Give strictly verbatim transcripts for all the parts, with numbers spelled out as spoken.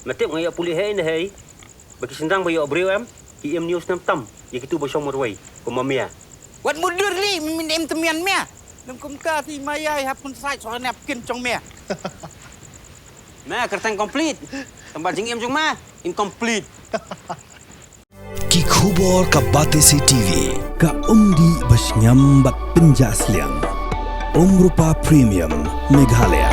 Me tip nga ïoh pule hei ne hei. Ba ki shynrang ba ïoh briew em, ki im news nam tam ïa kitu ba shong marwei kum ma mia. Wat mudur li, min im temian mia. Lem kumta ti maya i hap kun sait soal ne ap kin chong mia. Me kyrteng complete. Tang ba jingim jong me incomplete. Ki khubor ka Batesi T V. Ka umdih ba sngem bad pynjah sliang. Umrupa Premium Meghalaya.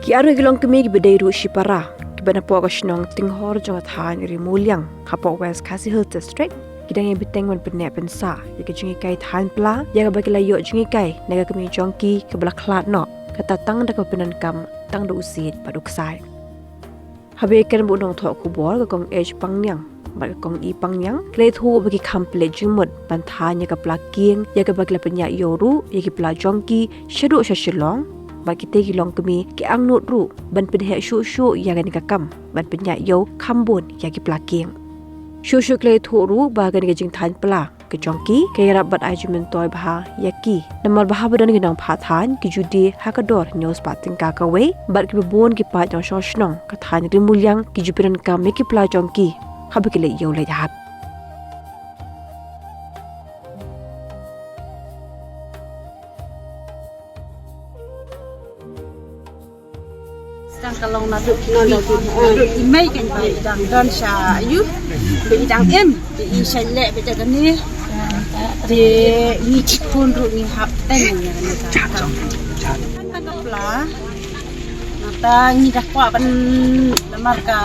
Ki arngut ki longkmie kiba dei ruh shipara kiba napoh ka shnong Tinghor jong ka thaiñ Rimuliang hapoh West Khasi Hills District ki dang ïa bteng ban pynneh pynsah ïa ka jinghikai thaiñ pla ïa kaba ki la ïoh jinghikai na ka kmie jong ki kaba la khlad noh, kata tang da kaba pyndonkam tang da u siej bad u ksai. Haba ïakren bad u nongthoh khubor ka Kong H Pangniang bad ka Kong E Pangniang, ki la ïathuh ba ki kham pynleit jingmut ban thaiñ ïa ka pla kieng ïa kaba ki la pynïaid ïew ruh ïa ki pla jong ki shaduh sha Shillong, bad kitei ki longkmie ki angnud ruh ban pynheh shuh shuh ïa kane ka kam ban pynïaid ïew kham bun ïa ki pla kieng. Shuh shuh ki la ïathuh ruh ba kane ka jingthaiñ pla ka jong ki ka ïarap bad ai jingmyntoi bha ïa ki. Namar ba haba don ki nongphah thaiñ ki ju die ha ka dor hynñiew spah tyngka kawei, bad kiba bun ki paid nongshong shnong ka thaiñ Rimuliang ki ju pyndonkam ïa ki pla jong ki haba ki leit ïew leit hat. Dang ka long naduh ki, naduh ki mei kan ba i dang don sha ïew, ba i dang im, ba i shait leh ba ïa kane. Te ngi chikhun ruh ngi hap teng ïa kane ka, ka, ka pla. Nangta ngi da kwah ban namar ka,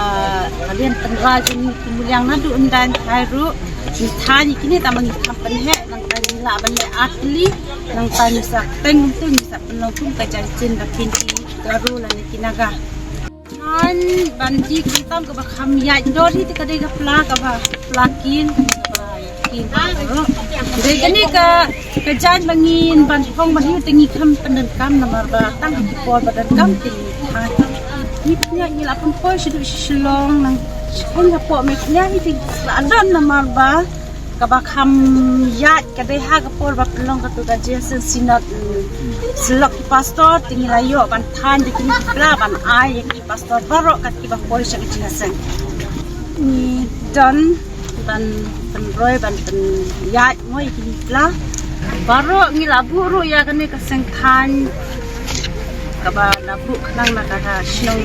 ka liang tynrai jong ngi Rimuliang naduh ym dang thai ruh. Ngi thaiñ ïa kine tang ba ngi kham pynheh, nangta ngi lah ban leh ar tylli, nangta ngi sa teng tu ngi sa pynlong kum ka jaiñtia ba pynti Garo lane ki Naga. Thaiñ ban die khamtam kaba kham ïaid ndor hi te ka dei ka pla kaba pla kieng kaba kieng. Dei kane ka, ka jaiñ ba ngin ban phong ban ïoh te ngi kham pyndonkam namar ba tang ki por ba donkam te ngi thaiñ. Ngi pynïaid ngi la pynpoi shaduh sha Shillong nang shakhmat hapoh Meghalaya hi te la don namar ba kaba kham ïaid ka dei ha ka por ba pynlong katu ka jingïaseng synod, mm, syllok ki pastor te ngi la ïoh ban thaiñ da kine ki pla ban ai ïa ki pastor baroh kat kiba poi sha ka jingïaseng. Ngi don ban pynroi ban pynïaid mo ïa kine ki pla. Baroh ngi la buh ruh ïa kane ka seng thaiñ kaba la buh khnang na ka shnong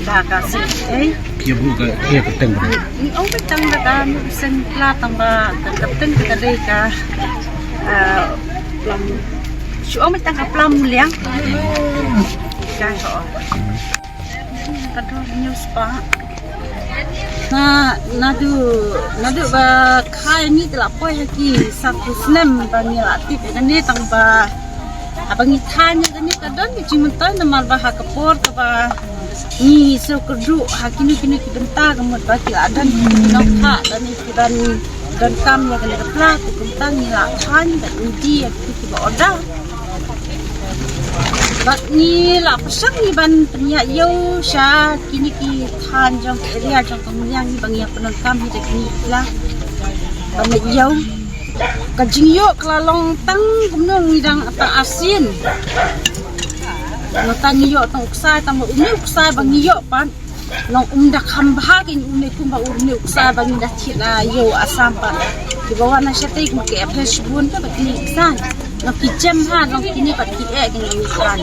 da ka seng thaiñ. Ïa buh ka, ïa ka teng ba. Ngi ong ba tang da ka seng pla tang ba ka, ka teng ka dei ka, ah, pla. Shu ong ba tang ka pla Muliang. Ka ho. Ka dor hynñiew spah. Na, naduh, naduh ba kha ïa ngi te la poi ha ki saw phew snem ba ngi la tip ïa kane tang ba haba ngi thaiñ ïa kane ka don ka jingmyntoi namar ba ha ka por kaba ngi siew kyrduh ha kino kino ki bynta ka mut ba ki la don ki nongphah lane ki ban donkam ïa kane ka pla, te kumta ngi la thaiñ bad ngi die ïa ki kiba order. Bad ngi la pyrshang ngi ban pynïaid ïew sha kine ki thaiñ jong ka area jong ka Muliang ngi ba ngi ïa pyndonkam hi da kine ki pla ban leit ïew. Ka jingïoh ka la long tang kumno ngi dang tang arsien. Nangta ngi ïoh tang u ksai tang ba une u ksai ba ngi ïoh pat long um da kham bha kein, une kumba une u ksai ba ngi da thied na ïew Assam pat. Kiba wan na shatei kum ki ap shibun ka ba kine ki ksai. Long ki jem ha long kine pat ki eh kein long ki ksai.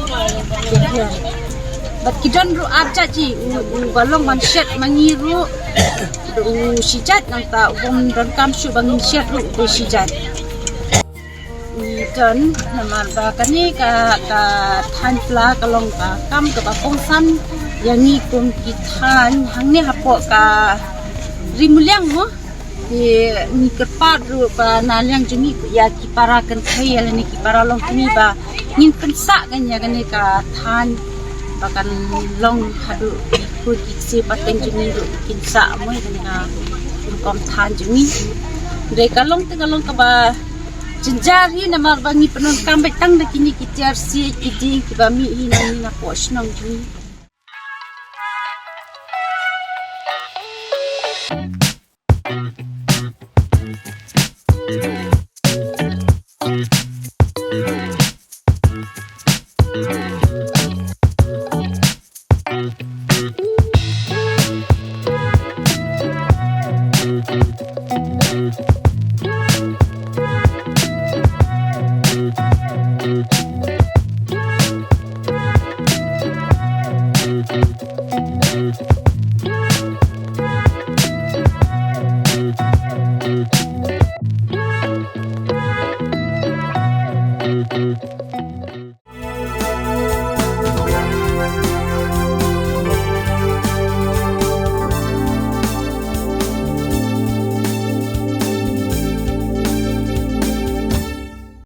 Bad ki don ruh ar jait hi, u, u ba long ban shet ma ngi ruh. U shi jait nangta u bym donkam shuh ba ngin shet ruh u dei shi jait. Ngi don namar ba kane ka, ka thaiñ pla ka long ka kam kaba kongsan ïa ngi kum ki thaiñ hangne hapoh ka Ri Muliang mo. Te ngi kyrpad ruh ba na liang jong ngi ïa ki para kynthei ïa lane ki para longkmie ba ngin pynsah kan ïa kane ka thaiñ ba kan long haduh ki khun ki ksiew pateng jong ngi ruh kin sah mo ïa kane ka rukom than jong ngi. Hynrei ka long te ka long kaba jynjar hi namar ba ngi pyndonkam beit tang da kine ki tiar siej ki dieng kiba mih hi nangne napoh shnong jong ngi.